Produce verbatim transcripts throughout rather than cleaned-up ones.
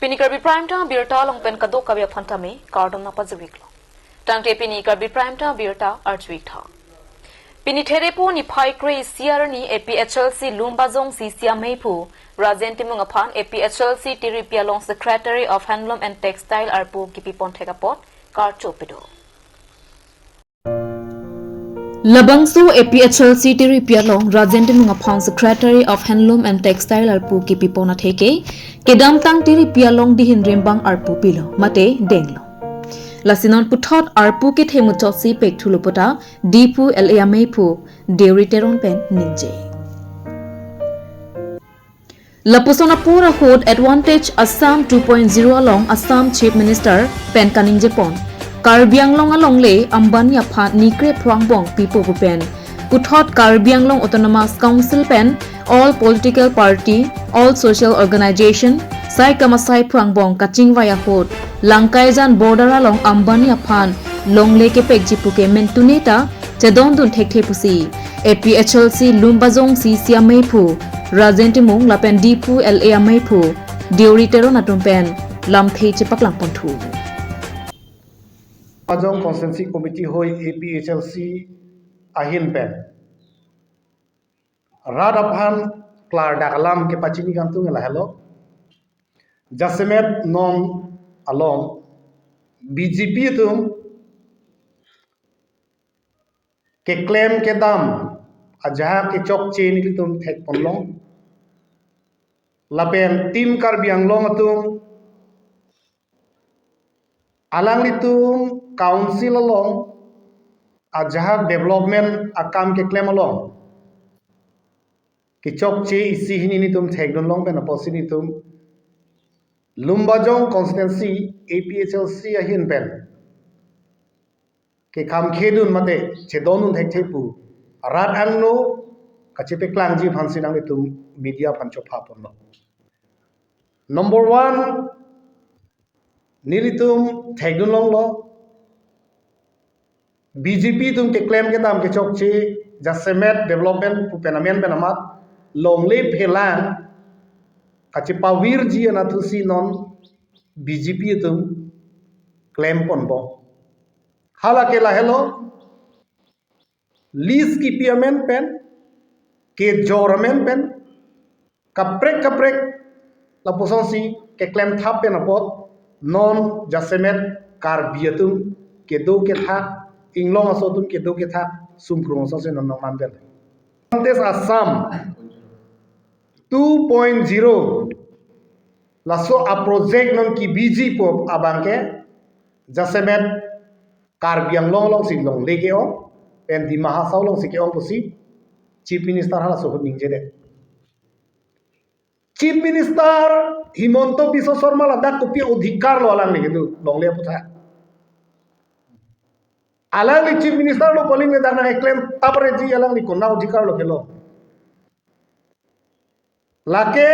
Pini Karbi Prime Time abirta along pen kadokave aphan tame kardom nangpajiriklo. Tangte pini Karbi Prime Time abirta arjuik tha. Pini Therepo niphai kre-isi arni A P H L C Lumbajong C C amei aphu Rajen Timung aphan A P H L C Tiripi along Secretary of Handloom and Textile arpu kipipon thek apot karcho pido. Labangso A P H L C Tiripi along Rajen Timung aphan Secretary of Handloom and Textile arpu kipipon atheke, kedamtang Tiripi along dihin rimbang arpu pilo, mate denglo. Lasi non puthot arpu kethe muchotsi pek thulo puta, Diphu L A amei aphu Deuri Teron pen ningje. Lapuson apor ahut Advantage Assam two point zero along Assam Chief Minister pen kaningjepon, Karbi Anglong alongle Ambani aphan nikre phrang bong pipo pu pen puthot Karbi Anglong Autonomous Council pen all political party, all social organization, sai kamasai phrang bong kachingvai ahut Langkaijan border along Ambani aphan longle kepekji puke mentune ta chedondun thekthe pusi A P H L C Lumbajong C C amei aphu Rajen Timung lapen Diphu L A amei aphu Deuri Teron atum pen lamthe chepaklangpon thu. Lumbajong Constituency Committee hoi A P H L C ahin pen rat aphan klardak alam kepachini kangtung lahelo. Jasemet non along B J P atum keklem kedam ajahak kechokche nelitum thekponlong. Lapen Team Karbi Anglong atum alanglitum council along ajahak development akam keklem along kechokche isi hini nelitum thekdunlong pen apotsi nelitum Lumbajong Constituency A P H L C ahin pen kekhamkhedun mate chedondun thekthe pu rat angno kachepaklangji aphansi nanglitum media aphan chophaponlo. Number one, nelitum thekdunlonglo, B J P atum keklem kedam kechokche jasemet development pu pen amen pen amat longle phelang kachepavirji anatthusi non B J P atum klemponpo. Halake lahelo, list kipi amen pen, kejor amen pen, kaprek kaprek lapusonsi keklem thap pen apot non jasemet Karbi atum kedo kethak, inglong aso atum kedo kethak sungkrung asonsi non nangmandet. Advantage Assam two point zero laso a project non kebiji pu abangke jasemet Karbi Anglong alongsi longle ke-ong, pen Dima Hasao alongsi ke-ong pusi Chief Minister halaso ahut ningjedet. Chief Minister Himanta Biswa Sarma ladak kopi adhikar lo alangli kedo longle aputhak? Alangli Chief Minister lo pu aling le dak nangkeklem tapreji, alangli konat adhikar lo kelo? Lake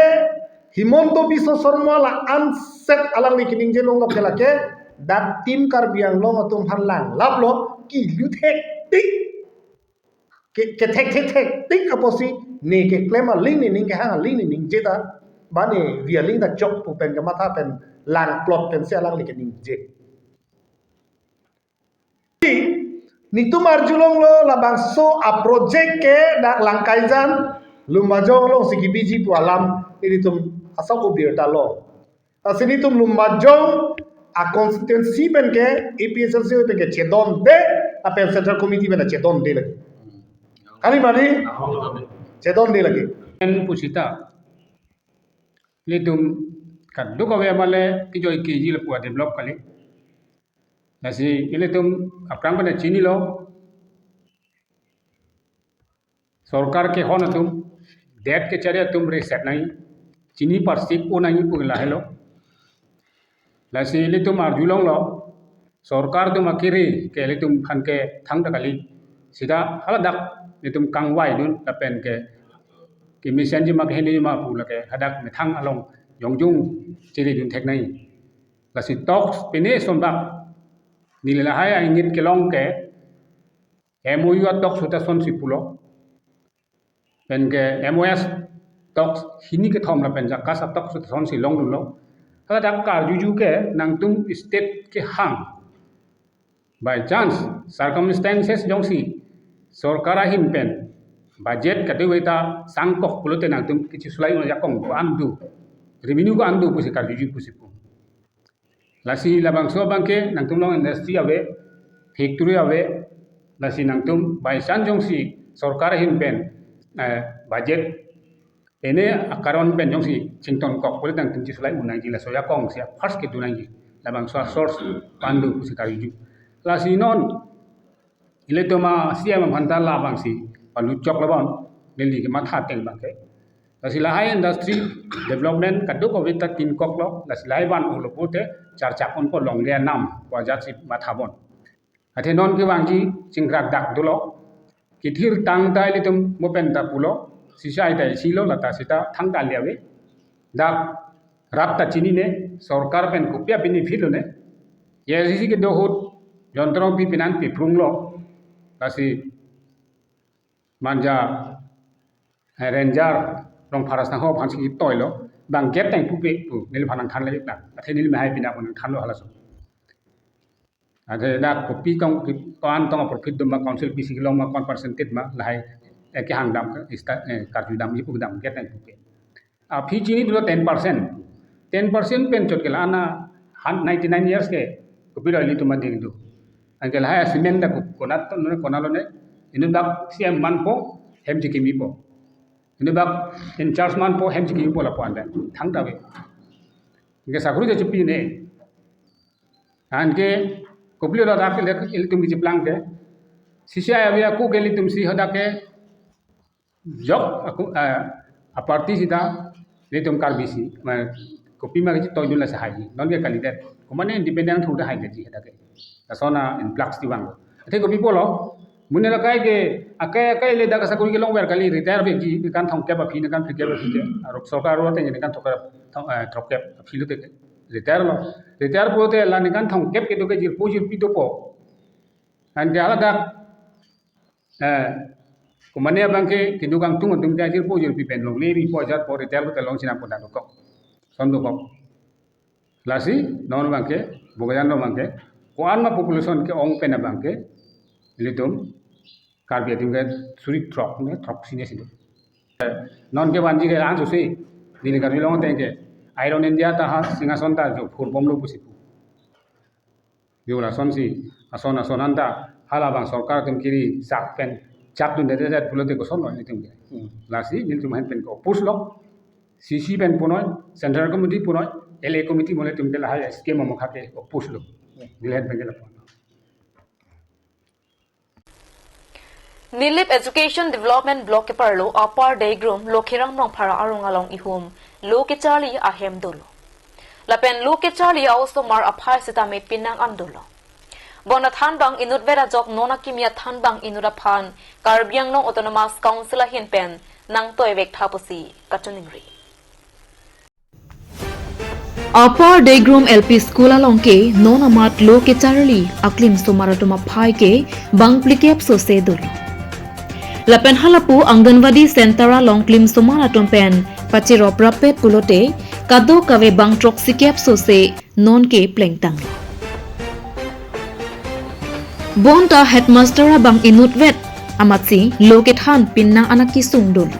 Himanta Biswa Sarma la-anset alangli keningje longlo ke lake dak Team Karbi Anglong atum aphan langlaplo, kilu thektik, ke, kethek thektik apotsi ne keklem aling, ne ning kehang aling, ne ningje ta, ba ne vi aling ta chok pu pen kamatha pen langplot pensi alangli keningje. Netum arjulonglo labangso a project ke dak Langkaijan Lumbajong alongsi kebiji pu alam nelitum asap abirta lo. Lasi nelitum Lumbajong a constituency pen ke A P H L C pen ke chedonde, lapen Central Committee pen chedonde lagi. Kali mari? Chedonde lagi. Pen pusita nelitum kadokave amale kijoi keji lapu develop kali. Lasi ilitum aphrang pen chinilo, sorkar kehon atum, det kechari atum reset nangji, chini parsik o nangji pu lahelo. Lasi ilitum arjulonglo, sorkar atum akiri ke ilitum aphan ke thangta kali. Sita haladak ilitum kangvaidun lapen ke, kemesenji ma kehenji ma pu lake hadak methang along jongjung chiridun thek nangji. Lasi talks pine sonbak neli lahai a-ingit kelong ke M O U a-talks suta sonsi pulo. Pen ke M O S talks hini kethom lapen JACAS a-talks suta sonsi longdunlo. Kaladak karjuju ke nangtum state kehang. By chance, circumstances jongsi sorkar ahin pen budget kadokave ta sangkok pulote nangtum kechisulai un ajakong ko-an do, revenue ko-an do pusi karjuju pusi pu. Lasi labangso abangke nangtum along industry ave, factory ave, lasi nangtum by chance jongsi sorkar ahin pen, eh, budget ene akaron pen jongsi chingtonkok pulote nangtum chisulai un nangji, laso ajakong si first kedo nangji. Labangso a-source ko-an do pusi karjuju. Lasi non ilitum a-C M aphan ta labangsi paluchok labang neli kematha ateng abangke. Lasi lahai industry development kadokave ta tinkoklo, lasi lahai van-olo pulote charchak unpo, longle anam ko ajatsi matha bon. Athe non kevangji chingkrak dak dolo. Kethir tang ta ilitum mo pen ta pulo. Sisai ta isilo, lata sita thangta le ave. Dak rat ta chinine, sorkar pen kopi a-benefit lone. A I C C kedo ahut jontro pi pinan piprunglo. Lasi manja, eh, ranger Rongphar asangho aphansi ketoilo. Bang gate tang pupe pu neliphan nangthanle lang. Athe neli mahai pina pun nangthanlo halaso. Athe dak kopi kong ko-an tong profit do ma, council pisi kelong ma, ko-an percentage ma, lahai, eh, kehang dam, ista, eh, karju dam, ipu dam, gate tang pupe. Aphi chini dolo ten percent. Ten percent pen chot ke la-an a han ninety nine years ke kopi do ilitum ading do. Anke lahai cement dak ko-, konat to nune konat lone. Inut dak C M manpo, hem chikimipo. Inut dak in charge manpo, hem chikimipo lapu anda. Thangta ave. Anke sakuri je chepine. Anke kopilo ladak ilitum kechiplang ke. Sisi ave aku ke ilitum si hadak ke jok aku, eh, a-party sita ilitum Karbi si, ma, kopi ma kechitoi dun lasi hai. Non ke kalidet. Komatne independent through da hai ji hadak ke. Lason a-influx ti vang. Athe kopi pulo, mune la kai ke, akai akai le dak sakuri kelongver kali, retire vekji, ningkan thomkep aphi, ningkan phlikep aphi ke. Arok sorkar aro ateng ningkan thomkep, thom-, eh, throkkep aphi lote ke. Retire lo. Retire pulote la ningkan thomkep kedo ke jirpo jirpi dopo. Anke haladak, eh, komatne abangke keduk kangtung atum ke jirpo jirpi pen longle ripo ajatpo, retire lote long sinam pon dokok. Lason dokok. Lasi non abangke, Bokajan non abangke, ko-an ma population ke-ong pen abangke, ilitum Karbi atum ke suri throk ne, throk sini sini. Non kevanji ke ansose, neli Karbi Anglong ateng ke, Iron India ta ha Singhason ta jo phurbomlo pusi pu. Yo lasonsi, ason ason anta, halabang sorkar atum kiri sak pen chap dunde det pulote kosonlo ilitum ke. Hmm. Lasi nelitum ahin pen ke oppose lo. C C pen punoi, Central Committee punoi, L A Committee mo ilitum ke lahai scheme mo khake oppose lo. Hmm. Neli ahin pen ke lapu. Nilip Education Development Block keparlo Upper Degrum Lokhiram Rongphar arong along ihum lo kecharli ahem dolo. Lapen lo kecharli a-osomar aphai sitame pinang an dolo. Bonta thanbang inutvet ajok non akimi athanbang inut aphan Karbi Anglong Autonomous Council ahin pen nangtoivek tha pusi kachiningri. Upper Degrum L P School along ke non amat lo kecharli aklimsomar atum aphai ke bang phlikep sose dolo. Lapen halapu Anganwadi Center along klimsomar atum pen pachirop rapet pulote kadokave bang throksikep sose non ke plengtang. Bonta headmaster abang inutvet amatsi lo kethan pinang an akesung dolo.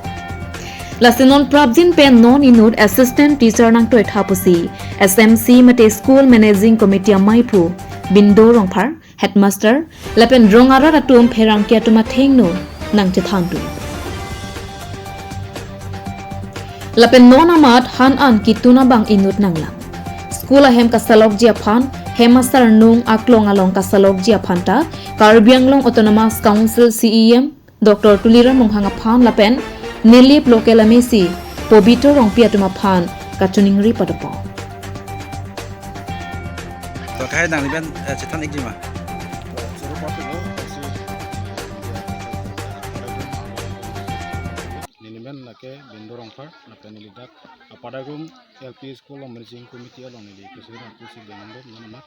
Lasi non prapjin pen non inut assistant teacher nangtoi tha pusi S M C mate school managing committee amaiphu Bindo Rongphar, headmaster, lapen rong arat atum pherangke atum athengno nangchethan dolo. Lapen non amat han an ketun abang inut nanglang. School ahem kasalokji aphan, hem asarnung aklong along kasalokji aphan ta, Karbi Anglong Autonomous Council C E M, Doctor Tuliram Ronghang aphan lapen Nilip local M A C Pobitro Rongpi atum aphan kachiningri padopon. To kahai nangli pen, eh, chethan ikji ma? Neli men lake Bindo Rongphar, lapen neli dak Upper Degrum L P School along managing committee along neli president pusi benam non amat.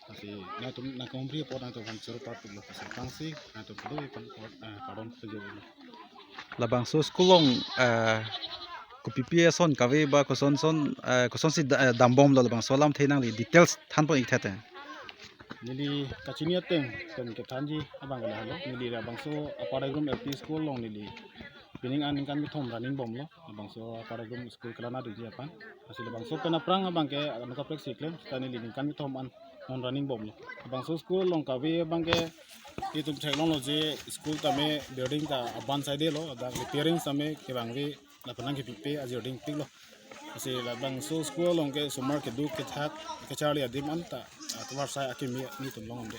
Lasi nangtum nangkongri apot nangtum aphan choro parpik lo kasi tangsi nangtum kedo ipan, eh, pardon kejo lo. Labangso school along, eh, P P ason kave ba koson son, eh, kosonsi da-, eh, dambomlo, labangso alamthe nangli details thanpon-ik tha te. Neli kachini ateng pen kethanji abang ke lahelo. Neli labangso Upper Daigrum L P School along neli pining an ningkan kethom running bomlo. Labangso Upper Daigrum School kelana duji aphan. Lasi labangso pen aphrang abang ke anut kaprek si klem, seta neli ningkan kethom an non running bomlo. Labangso school along kave abang ke itum theklonglo je school tame building ta aban side lo, ladak repairing tame kevangve lapen nangkepipe ajir dingpiklo. Lasi labangso school along ke osomar keduk kethak kacharli adim anta, ah, tovar sai akimi nelitum longde.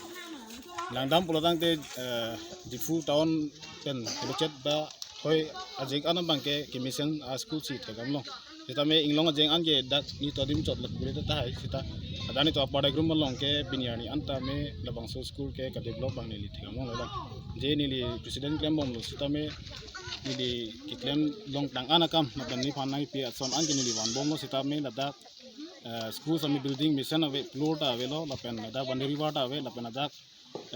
Langdam pulotangte, eh, Diphu town pen helochet ba hoi ajek an abang ke kemesen a-school si thekdamlo. Sitame inglong ajeng an ke dak nelitum adim chot lak bule tahai seta. Ada nelitum Upper Daigrum along ke pini arni anta me labangso school ke kadevelop abang neli thekdamlonglo lang. Je neli president klembomlo sitame neli keklem longtang an akam lapen nephan nangpi ason an ke neli vanbomlo sitame ladak, eh, school tame building mesen ave, floor ta avelo, lapen ladak boundary wall ta ave, lapen ladak,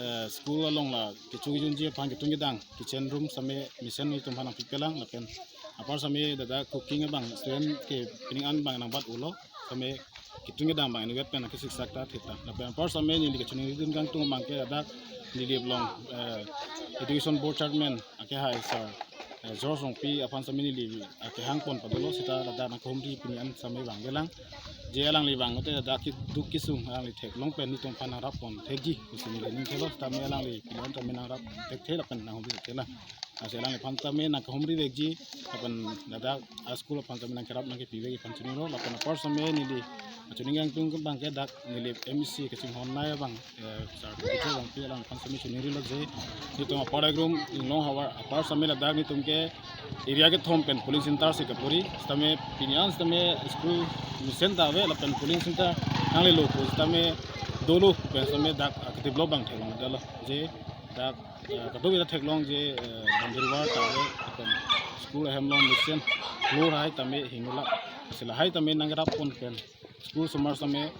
eh, school along la kecho kejunji aphan ketun kedang kitchen room tame mesen nelitum aphan nangpipelang, lapen apar tame ladak cooking abang student ke pining an abang nangbat-ulo, tame ketun kedang abang inutvet pen kesiksak ta theta. Lapen apar tame neli kachiningri dun kangtung abang ke ladak neli along, eh, education board chairman akehai sir, eh, George Rongpi aphan tame neli akehangpon padolo seta ladak nangkehumri pini an tame vangvelang. Je alangli vang mate ladak keduk kesung alangli theklong pen nelitum aphan nangrap pon thekji pusi neli ningthelo, tame alangli pini an tame nangrap thekthe lapen nanghumri thekthelang. Lasi alangliphan tame nangkehumri vekji lapen ladak a-school aphan tame nangkerap nangkepivek aphan chinilo, lapen apar tame neli kachining kangtung abang ke dak neli M A C kachinghon nai abang, eh, sir Peter Rongpi alangliphan tame chiningrilo je nelitum Upper Daigrum inglong havar apar tame ladak nelitum ke area kethom pen polling center si kapori, sitame pini an sitame school mesen ta ave lapen polling center nanglelo pu sitame dolo pen sitame dak, ah, kedevelop abang theklongdetlo. Je dak, eh, kadokave ta theklong je, eh, boundary wall ta ave, lapen school ahem along mesen floor hai tame hingla. Lasi lahai tame nangrap pon pen school osomar tame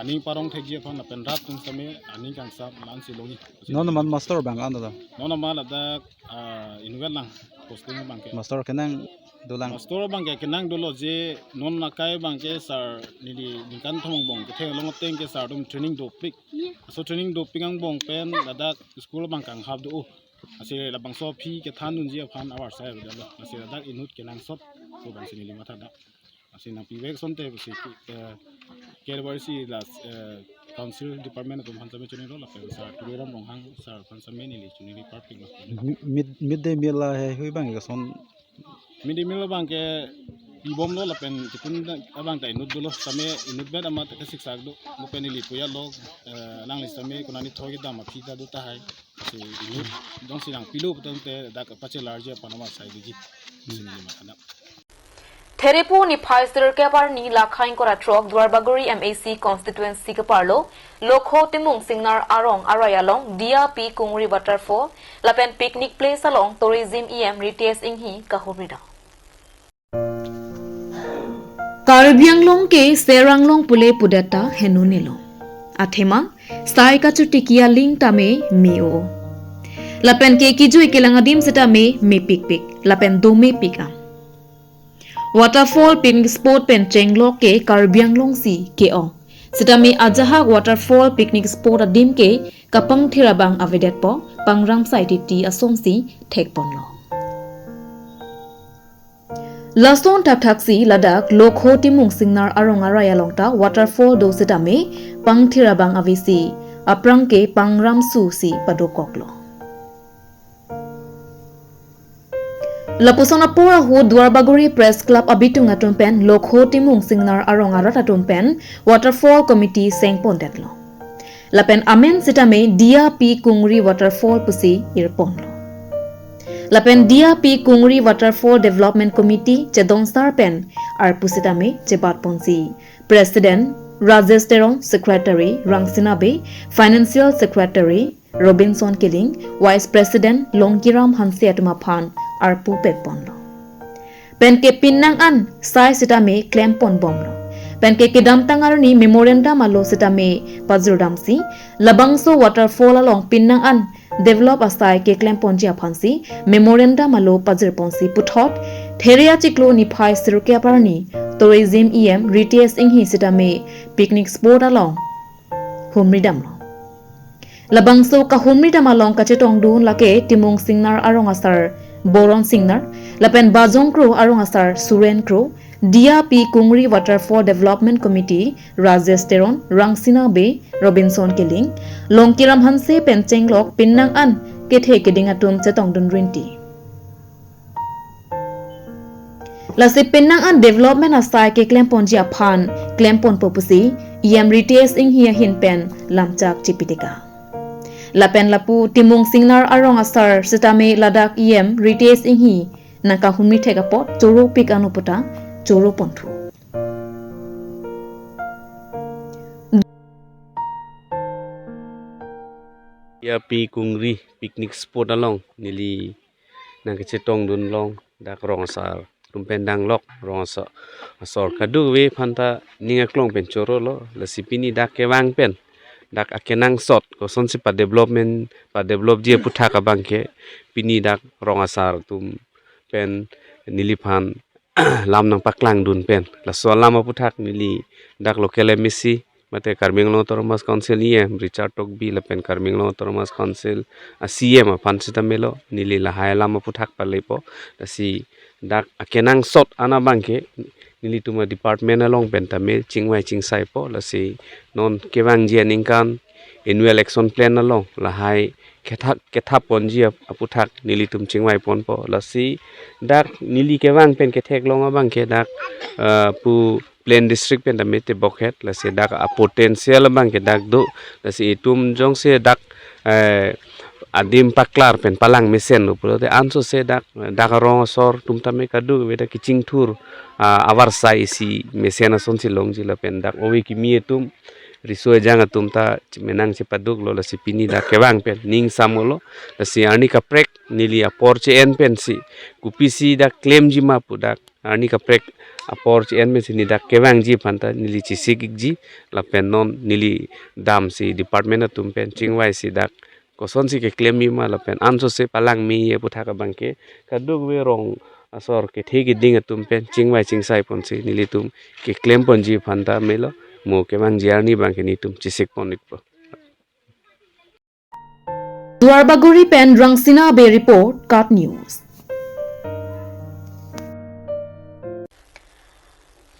aning parong thekji aphan lapen rat atum tame aning kangsam la-an si longji. Non amat master abang an do? Non amat ladak, ah, inutvet lang posting abang ke. Master kenang dolang? Master abang ke kenang dolo je non akai abang ke sir neli ningkan thom angbong ketheklong ateng ke sir atum training dopik. Laso training dopik angbong pen ladak school abang kanghap do-o. Lasi labangso aphi kethan dunji aphan avarsai avedetlo. Lasi ladak inut kenangsot pu abang si neli matha dak. Lasi nangpivek asonte pusi, eh, K W R C la, eh, council department atum aphan tame chinilo lapen sir Tuliram Ronghang sir aphan tame neli chinilo parpiklo. Mi-, mid, midday meal lahai hui abang ke koson? Midday meal abang ke pibomlo lapen ketun abang ta inut dolo, tame inutvet amat kesiksak do, lapen neli puyalo, eh, alangli tame konani thoi kedam aphi ta do tahai. Lasi inut jongsi nangpilo putangte dak pachelarji aphan avarsai diji. Pusi neli matha dak. Therepo niphai sirkep arni lakhai ingkoi ra throk Duarbagori M A C constituency keparlo Lokho Timung Singnar arong arai along Dia Pi Kungri Waterfall lapen picnic place along tourism E M Ritesh Enghi kahumri dam. Karbi Anglong ke Seranglong pule pudeta henonelo. Athema, sai kachotiki aling tame me-o. Lapen ke kejui kelang adim sitame mepikpik, lapen domepik am. Waterfall picnic spot pen chenglok ke Karbi Anglong si ke-ong. Sitame ajahak waterfall picnic spot adim ke kapangthir abang avedetpo, pangram sai titi asonsi thekponlo. Lason thakthaksi ladak Lokho Timung Singnar arong arai along ta waterfall do sitame pangthir abang avesi, aphrang ke pangram su si padokoklo. Lapuson apor ahut Duarbagori Press Club abitung atum pen Lokho Timung Singnar arong arat atum pen waterfall committee sengpondetlo. Lapen amen sitame Dia Pi Kungri Waterfall pusi irponlo. Lapen Dia Pi Kungri Waterfall Development Committee chedonsar pen arpu sitame chebatponsi President Rajesh Teron, Secretary Rangsina Bey, Financial Secretary Robinson Killing, Vice President Longkiram Hanse atum aphan arpu pekponlo. Penke pinnang an sai sitame klemponbomlo. Penke kedamtang arni memorandum alo sitame pajirdamsi, labangso waterfall along pinnang an develop asai keklemponji aphansi memorandum alo pajirponsi puthot There achiklo niphai sirke aparni Tourism E M Ritesh Enghi sitame picnic spot along humri damlo. Labangso kahumri dam along kachetongdun lake Timung Singnar arong asar Boron Singnar, lapen Bajong Kro arong asar Suren Kro, Dia P Kungri Waterfall Development Committee Rajesh Teron, Rangsina Bey, Robinson Killing, Longkiram Hanse pen chenglok penang an kethe keding atum chetongdun rinti. Lasi penang an development asai keklemponji aphan klemponpo pusi E M Ritesh Enghi ahin pen lamchak chipitika. Lapen lapu Timung Singnar arong asar sitame ladak E M Ritesh Enghi nangkahumri thek apot choropik anu puta choroponthu. Dia P Kungri picnic spot along neli nangkachetongdun long dak rong asar atum pen danglok, rong asar, asor kadokave aphanta ning aklong pen chorolo, lasi pini dak kevang pen dak akenangsot kosonsi pa development, pa developji aputhak abangke pini dak rong asar atum pen neliphan lam nangpaklangdun pen. Laso alam aputhak neli dak local M A C, mate Karbi Anglong Autonomous Council E M Richard Tokbi lapen Karbi Anglong Autonomous Council a C E M aphan sitame lo, neli lahai alam aputhak palepo. Lasi dak akenangsot an abangke nelitum a department along pen tame chingvai chingsaipo. Lasi non kevangji aningkan annual action plan along lahai kethak kethapponji ap-, aputhak nelitum chingvaiponpo. Lasi dak neli kevang pen ketheklong abangke dak, eh, pu Plain District pen tame tebokhet, lasi dak a potential abangke dak do. Lasi itum jongsi dak, eh, adim paklar pen palang mesenlo pulote ansose dak, dak arong asor atum tame kadokave dak kechingthur, ah, avarsai isi mesen asonsi longji lapen dak ove kimi atum riso ejang atum ta menang chepaduklo, lasi pini dak kevang pen ning samolo. Lasi arni kaprek neli apor che-en pensi kopisi dak klemji ma pu dak arni kaprek apor che-en pensi neli dak kevangji aphanta neli chesik ikji lapen non neli damsi department atum pen chingvaisi dak kosonsi keklemji ma lapen ansose palangmeji aputhak abangke kadokave rong asor kethe keding atum pen chingvai chingsaiponsi nelitum keklemponji aphanta melo, mo kevangji arni abangke netum chesikpon ikpo. Duarbagori pen Rangsina Bey report, KAT News.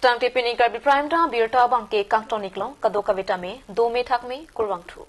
Tangte pini Karbi Prime Time abirta abangke kangton iklong, kadokave tame dome thakme, kurvangthu.